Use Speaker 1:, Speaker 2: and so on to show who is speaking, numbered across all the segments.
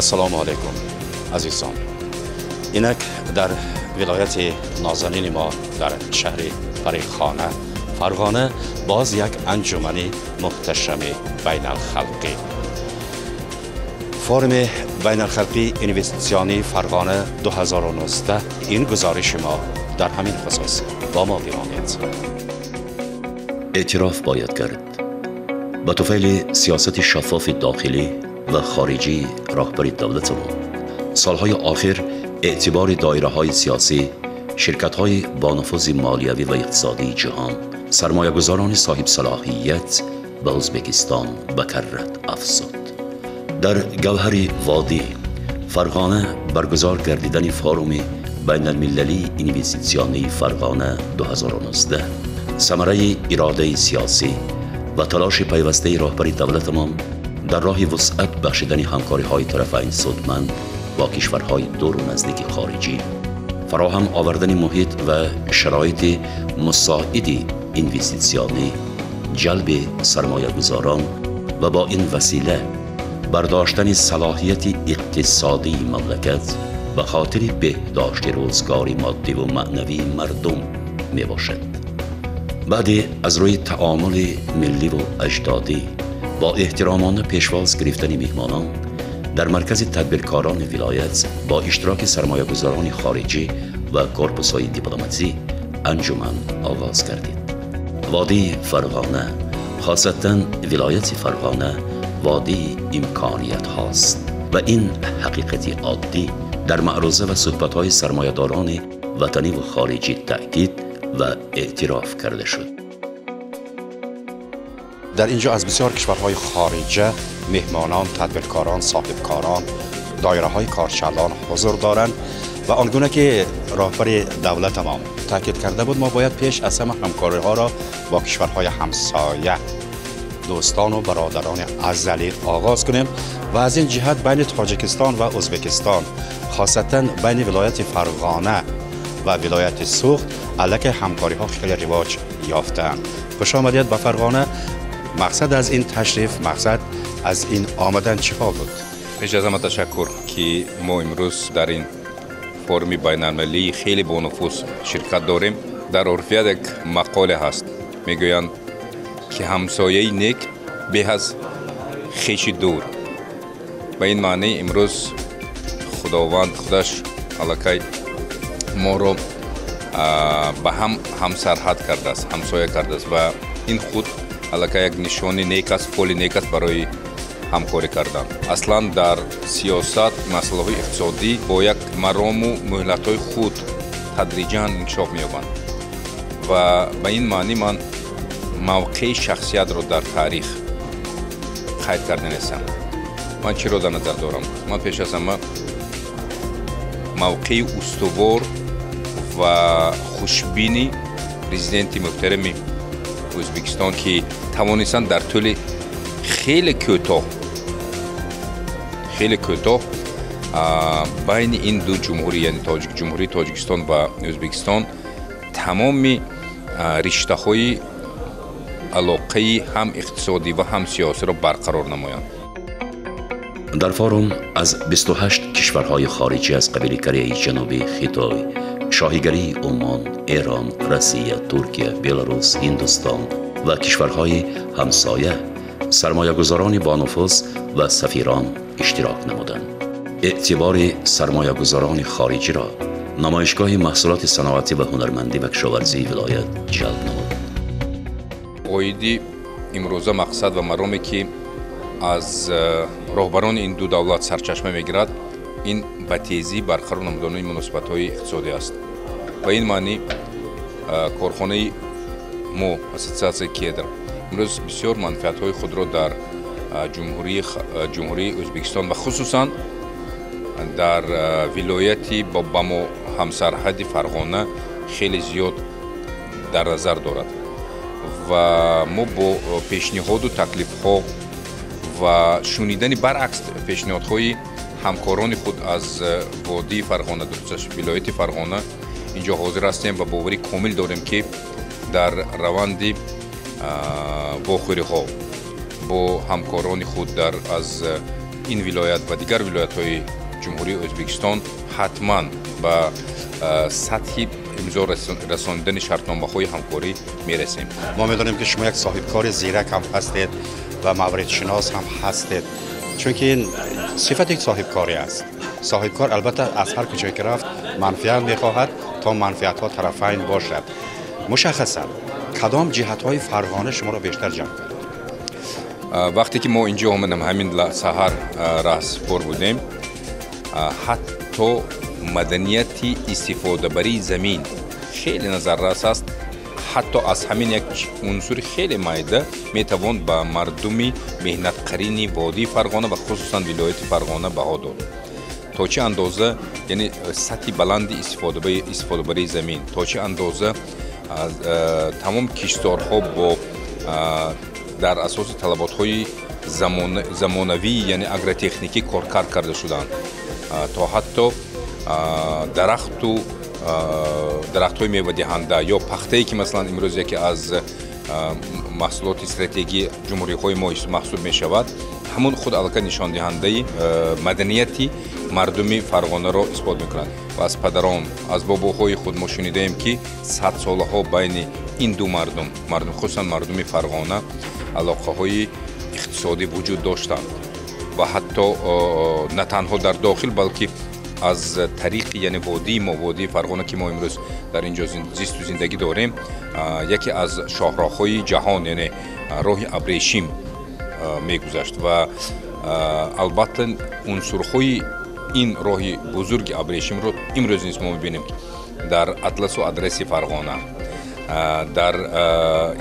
Speaker 1: Ассалому алайкум, азизон. Инак дар вилояти нозанини мо, дар шаҳри Парихона Фарғона, боз як анҷумани муҳташами байналхалқӣ, форуми байналхалқии инвеститсионии Фарғона 2019. Ин гузориши мо дар ҳамин хусус, бо мо бимонед.
Speaker 2: Эътироф бояд кард, ба туфайли сиёсати шаффофи дохилӣ ва хориҷии роҳбари давлатамон солҳои охир эътибори доираҳои сиёсӣ, ширкатҳои бонуфузи молиявӣ ва иқтисодии ҷаҳон, сармоягузорони соҳибсалоҳият ба Ӯзбекистон ба каррат афзуд. Дар гавҳари водӣ Фарғона баргузор гардидани форуми байналмилалии инвеститсионии Фарғона 2019 самараи иродаи сиёсӣ ва талоши пайвастаи роҳбари давлатамон дар роҳи вусъат бахшидани ҳамкориҳои тарафайн судманд бо кишварҳои дуру наздики хориҷӣ, фароҳам овардани муҳит ва шароити мусоиди инвеститсионӣ, ҷалби сармоягузорон ва бо ин васила бардоштани салоҳияти иқтисодии мамлакат ба хотири беҳдошти рӯзгори моддиву маънавии мардум мебошад. Баъди аз рӯи таомули милливу аҷдодӣ бо эҳтиромона пешвоз гирифтани меҳмонон дар маркази тадбиркорони вилоят бо иштироки сармоягузорони хориҷӣ ва корпусҳои дипломатӣ анҷуман оғоз гардид. Водии Фарғона, хосатан вилояти Фарғона, водии имкониятҳост ва ин ҳақиқати оддӣ дар маъруза ва суҳбатҳои сармоядорони ватаниву хориҷӣ таъкид ва эътироф карда шуд.
Speaker 1: Дар инҷо аз бисёр кишварҳои хориҷа меҳмонон, тадбиркорон, соҳибкорон, доираҳои корчалон ҳузур доранд ва он гуна ки роҳбари давлатамон таъкид карда буд, мо бояд пеш аз ҳама ҳамкориҳоро бо кишварҳои ҳамсоя, дӯстону бародарони азалӣ оғоз кунем ва аз ин ҷиҳат байни Тоҷикистон ва Ӯзбекистон, хосатан байни вилояти Фарғона ва вилояти Суғд аллакай ҳамкориҳо хеле ривоҷ ёфтаанд. Хуш омадед ба Фарғона. Мақсад аз ин ташриф, мақсад аз ин омадан чиҳо буд?
Speaker 3: Пеш аз ҳама ташаккур, ки мо имрӯз дар ин форуми байналмилалии хеле бонуфуз ширкат дорем. Дар урфият як мақоле ҳаст, мегӯянд, ки ҳамсояи нек беҳ аз хеши дур. Ба ин маънӣ имрӯз Худованд худаш аллакай моро ба ҳам ҳамсарҳад кардааст, ҳамсоя кардааст ва ин худ аллакай як нишони нек аст, фоли нек аст барои ҳамкорӣ кардан. Аслан дар сиёсат масъалаҳои иқтисодӣ бо як марому муҳлатҳои худ тадриҷан инкишоф меёбанд ва ба ин маънӣ ман мавқеи шахсиятро дар таърих қайд карда нестам. Ман чиро дар назар дорам? Ман пеш аз ҳама мавқеи устувор ва хушбини президенти муҳтарами Ӯзбекистон, ки тавонистанд дар тӯли хеле кӯтоҳ байни ин ду ҷумҳурӣ, яъне Ҷумҳурии Тоҷикистон ва Ӯзбекистон, тамоми риштаҳои алоқаи ҳам иқтисодӣ ва ҳам сиёсиро барқарор намоянд.
Speaker 2: Дар форум аз 28 кишварҳои хориҷӣ аз қабили Кореяи Ҷанубӣ, Хитой, Шоҳигарии Умон, Эрон, Россия, Туркия, Беларус, Ҳиндустон ва кишварҳои ҳамсоя сармоягузорони бонуфуз ва сафирон иштирок намуданд. Эътибори сармоягузорони хориҷиро намоишгоҳи маҳсулоти саноатӣ ва ҳунармандӣ ва кишоварзии вилоят ҷалб намуд.
Speaker 3: Оиди имрӯза мақсад ва мароме, ки аз роҳбарони ин ду давлат сарчашма мегирад, ин ба тезӣ барқарор намудани муносибатҳои иқтисодӣ аст. Ба ин маънӣ корхонаи мо, ассотсиатсияи «Кедр», имрӯз бисёр манфиатҳои худро дар Ҷумҳурии Ӯзбекистон ва хусусан дар вилояти ба мо ҳамсарҳади Фарғона хеле зиёд дар назар дорад ва мо бо пешниҳоду таклифҳо ва шунидани баръакс пешниҳодҳои ҳамкорони худ аз водии Фарғона, дурусташ вилояти Фарғона, инҷо ҳозир ҳастем ва боварӣ комил дорем, ки дар раванди вохӯриҳо бо ҳамкорони худ дар аз ин вилоят ва дигар вилоятҳои Ҷумҳурии Ӯзбекистон ҳатман ба сатҳи имзо расонидани шартномаҳои ҳамкорӣ мерасем.
Speaker 1: Мо медонем, ки шумо як соҳибкори зирак ҳам ҳастед ва мавридшинос ҳам ҳастед, чунки ин сифати соҳибкорӣ аст. Соҳибкор албатта аз ҳар куҷое ки рафт манфиат мехоҳад, то манфиатҳо тарафайн бошад. Мушаххасан кадом ҷиҳатҳои Фарғона шуморо бештар ҷалб кард?
Speaker 3: Вақте ки мо инҷо омадем, ҳамин саҳар раҳсипор будем, ҳатто маданияти истифодабарии замин хеле назаррас аст. Ҳатто аз ҳамин як унсури хеле майда метавон ба мардуми меҳнатқарини водии Фарғона ва хусусан вилояти Фарғона баҳо дод. То чӣ андоза, яъне сатҳи баланди истифодабарии замин, то чӣ андоза тамом кишторҳо бо дар асоси талаботҳои замонавӣ, яъне агротехникӣ коркард карда шуданд, то ҳатто дарахту дарахтҳои мевадиҳанда ё пахтае, ки масалан имрӯз яке аз маҳсулоти стратегии ҷумҳуриҳои мо маҳсуб мешавад, ҳамун худ аллакай нишондиҳандаи маданияти мардуми Фарғонаро исбот мекунад. Ва аз падарон, аз бобоҳои худ мо шунидаем, ки садсолаҳо байни ин ду мардум, мардум, хусусан мардуми Фарғона, алоқаҳои иқтисодӣ вуҷуд доштанд ва ҳатто на танҳо дар дохил, балки аз тариқи, яъне водии мо, водии Фарғона, ки мо имрӯз дар ин ҷо зисту зиндагӣ дорем, яке аз шоҳроҳҳои ҷаҳон, яъне роҳи абрешим мегузашт ва албатта унсурҳои ин роҳи бузурги абрешимро имрӯз низ мо мебинем дар атласу адреси Фарғона, дар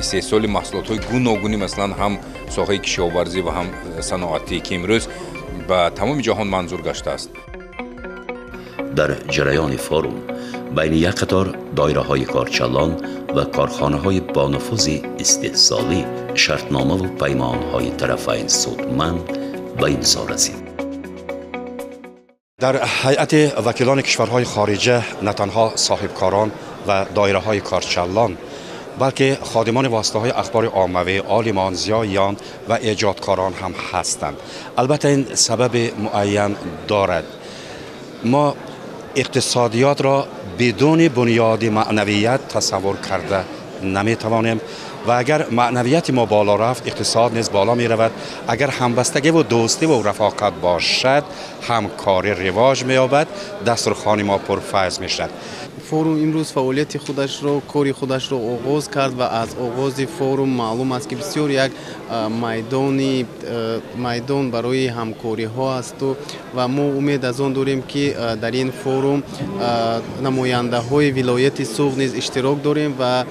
Speaker 3: истеҳсоли маҳсулотҳои гуногунӣ, масалан ҳам соҳаи кишоварзӣ ва ҳам саноатӣ, ки имрӯз ба тамоми ҷаҳон манзур гаштааст.
Speaker 2: Дар ҷараёни форум байни як қатор доираҳои корчалон ва корхонаҳои бонуфузи истеҳсолӣ шартномаву паймонҳои тарафайн судманд ба имзо расид.
Speaker 1: Дар ҳайати вакилони кишварҳои хориҷа на танҳо соҳибкорон ва доираҳои корчалон, балки ходимони воситаҳои ахбори оммавӣ, олимон, зиёиён ва эҷодкорон ҳам ҳастанд. Албатта ин сабаби муайян дорад. Мо иқтисодиётро бидуни бунёди маънавият тасаввур карда наметавонем ва агар маънавияти мо боло рафт, иқтисод низ боло меравад. Агар ҳамбастагиву дӯстиву рафоқат бошад, ҳамкорӣ ривоҷ меёбад, дастурхони мо пурфайз мешавад.
Speaker 4: Форум имрӯз фаъолияти худашро, кори худашро оғоз кард ва аз оғози форум маълум аст, ки бисёр як майдон барои ҳамкориҳо асту ва мо умед аз он дорем, ки дар ин форум намояндаҳои вилояти Суғд низ иштирок дорем ва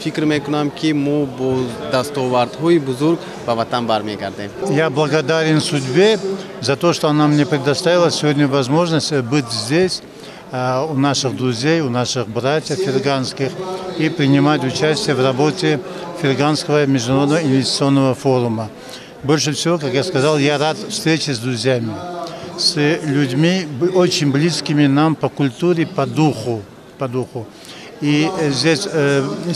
Speaker 4: фикр мекунам, ки мо бо дастовардҳои бузург ба ватан бармегардем.
Speaker 5: Я благодарен судьбе за то, что она мне предоставила сегодня возможность быть здесь, у наших друзей, у наших братьев ферганских и принимать участие в работе Ферганского международного инвестиционного форума. Больше всего, как я сказал, я рад встрече с друзьями, с людьми, очень близкими нам по культуре, по духу. По духу. И здесь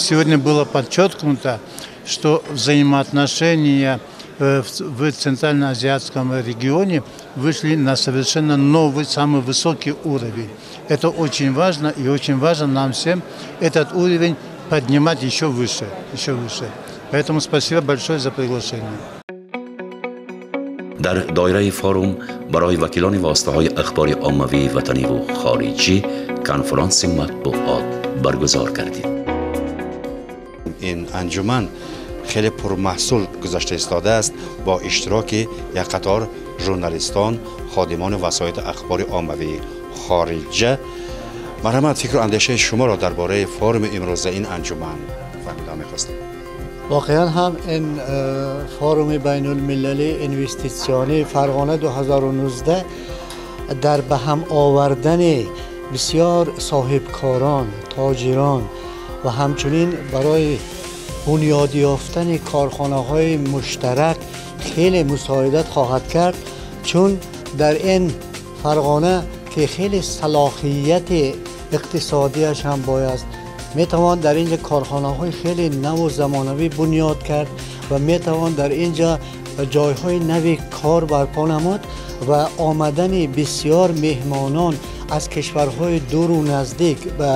Speaker 5: сегодня было подчеркнуто, что взаимоотношения в Центральноазиатском регионе вышли на совершенно новый, самый высокий уровень. Это очень важно, и очень важно нам всем этот уровень поднимать еще выше, еще выше. Поэтому спасибо большое за приглашение.
Speaker 2: Дар доираи форум барои вакилони воситаҳои ахбори оммавии ватаниву хориҷӣ конфронси матбуот баргузор гардид.
Speaker 1: Ин анҷуман хеле пурмаҳсул гузашта истодааст бо иштироки як қатор журналистон, ходимони васоити ахбори оммавии хориҷа. Марҳамат, фикру андешаи шуморо дар бораи форуми имрӯза, ин анҷуман фаҳмида мехостем.
Speaker 6: Воқеан ҳам ин форуми байнулмилалии инвеститсионии Фарғона 2019 дар ба ҳам овардани бисёр соҳибкорон, тоҷирон ва ҳамчунин барои бунёд ёфтани корхонаҳои муштарак хеле мусоидат хоҳад кард, чун дар ин Фарғона, ки хеле салоҳияти иқтисодиаш ҳам бояд, метавон дар инҷа корхонаҳои хеле наву замонавӣ бунёд кард ва метавон дар инҷа ҷойҳои нави кор барпо намуд ва омадани бисёр меҳмонон аз кишварҳои дуру наздик ба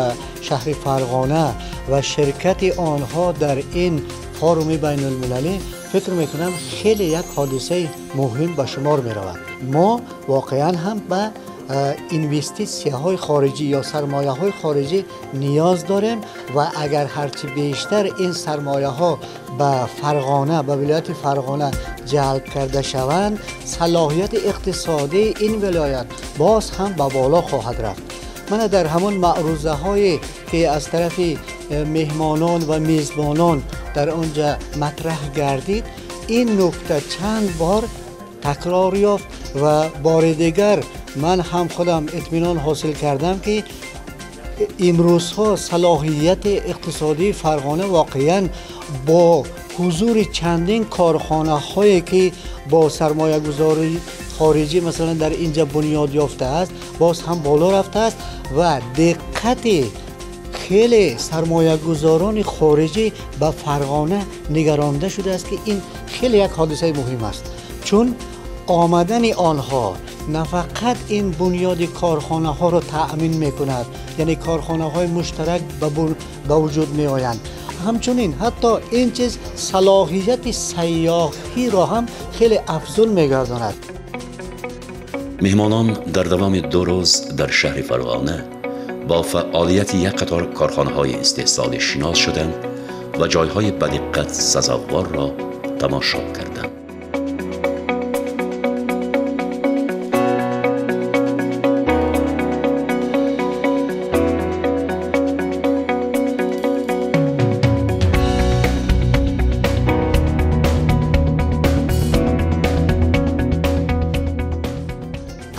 Speaker 6: шаҳри Фарғона ва ширкати онҳо дар ин форуми байналмилалӣ фикр мекунам хеле як ҳодисаи муҳим ба шумор меравад. Мо воқеан ҳам ба инвеститсияҳои хориҷӣ ё сармояҳои хориҷӣ ниёз дорем ва агар ҳарчи бештар ин сармояҳо ба Фарғона, ба вилояти Фарғона ҷалб карда шаванд, салоҳияти иқтисодии ин вилоят боз ҳам ба боло хоҳад рафт. Мана дар ҳамон маърузаҳое ки аз тарафи меҳмонон ва мезбонон дар онҷа матраҳ гардид, ин нукта чанд бор такрор ёфт ва бори дигар ман ҳам худам итминон ҳосил кардам ки имрӯзҳо салоҳияти иқтисодии Фарғона воқеан бо ҳузури чандин корхонаҳое ки бо сармоягузории хориҷӣ масалан дар инҷа бунёд ёфтааст, боз ҳам боло рафтааст ва диққати хеле сармоягузорони хориҷӣ ба Фарғона нигаронда шудааст ки ин хеле як ҳодисаи муҳим аст, чун омадани онҳо на фақат ин бунёди корхонаҳоро таъмин мекунад, яъне корхонаҳои муштарак ба вуҷуд меоянд, ҳамчунин ҳатто ин чиз салоҳияти сайёҳиро ҳам хеле афзун мегардонад.
Speaker 2: Меҳмонон дар давоми 2 рӯз дар шаҳри Фарғона бо фаъолияти як қатор корхонаҳои истеҳсолӣ шинос шуданд ва ҷойҳои ба диққат сазоворро тамошо карданд.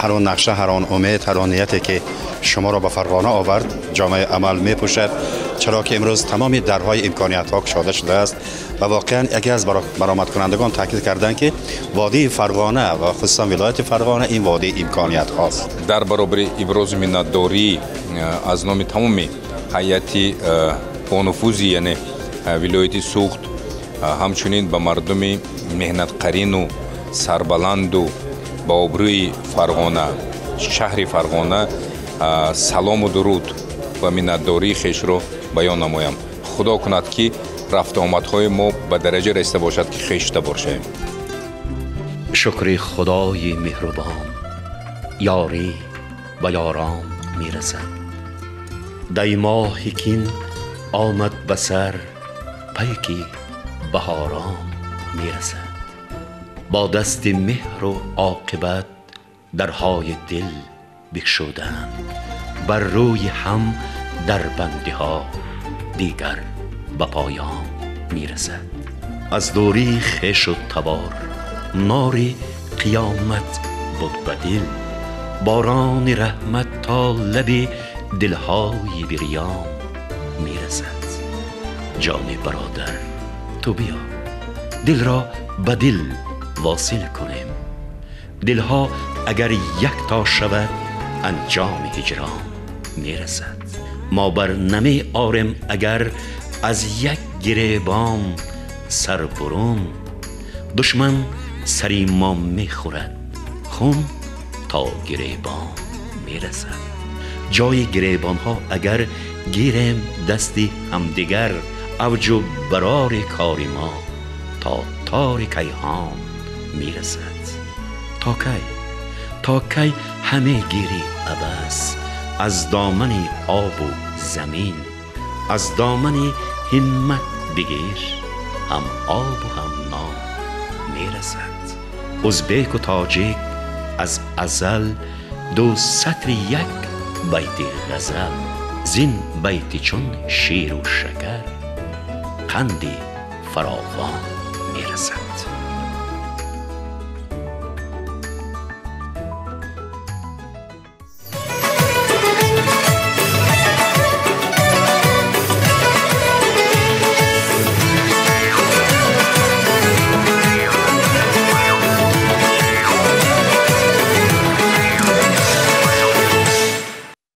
Speaker 1: هر آن نقشه، هر آن امید، هر آن نیتی که شما را به فرغانه آورد جامعه عمل می پوشد، چرا که امروز تمام درهای امکانیت ها گشاده شده است و واقعا یکی از برآمد کنندگان تاکید کردند که وادی فرغانه و خصوصا ولایت فرغانه این وادی امکانیت هاست.
Speaker 3: در برابر ابراز منتداری از نام تمام هیئت بانفوذی یعنی ولایت سوخت، همچنین به مردم مهنت قرین و سربلند و با обрӯи Фарғона, шаҳри Фарғона салому дуруд ва миннатдории хешро баён намоям. Худо кунад ки рафтуомадҳои мо ба дараҷа расида бошад ки хешта бошем.
Speaker 2: Шукри Худои меҳрубон ёрӣ ба ёрон мерасад. Дай моҳи кин омад ба сар, пайки баҳорон мерасад. Бо дасти меҳру оқибат дарҳои дил бикшуданд, бар рӯи ҳам дарбандиҳо дигар ба поён мерасад. Аз дурии хешу табор нори қиёмат буд ба дил, борони раҳмат то лаби дилҳои бирён мерасад. Ҷони бародар ту биё, дилро ба дил واصل کنیم. دلها اگر یک تا شود انجام هجران میرسد. ما بر نمی آرم اگر از یک گریبان سر برون، دشمن سری ما میخورد خون تا گریبان میرسد. جای گریبان ها اگر گیریم دستی همدیگر، اوج و برار کاری ما تا تار کیهان میرسد. تا کی همه گیری عبث از دامن آب و زمین، از دامن همت بگیر هم آب و هم نان میرسد. ازبک و تاجیک از ازل دو سطر یک بیت غزل، زین بیت چون شیر و شکر قندی فراوان میرسد.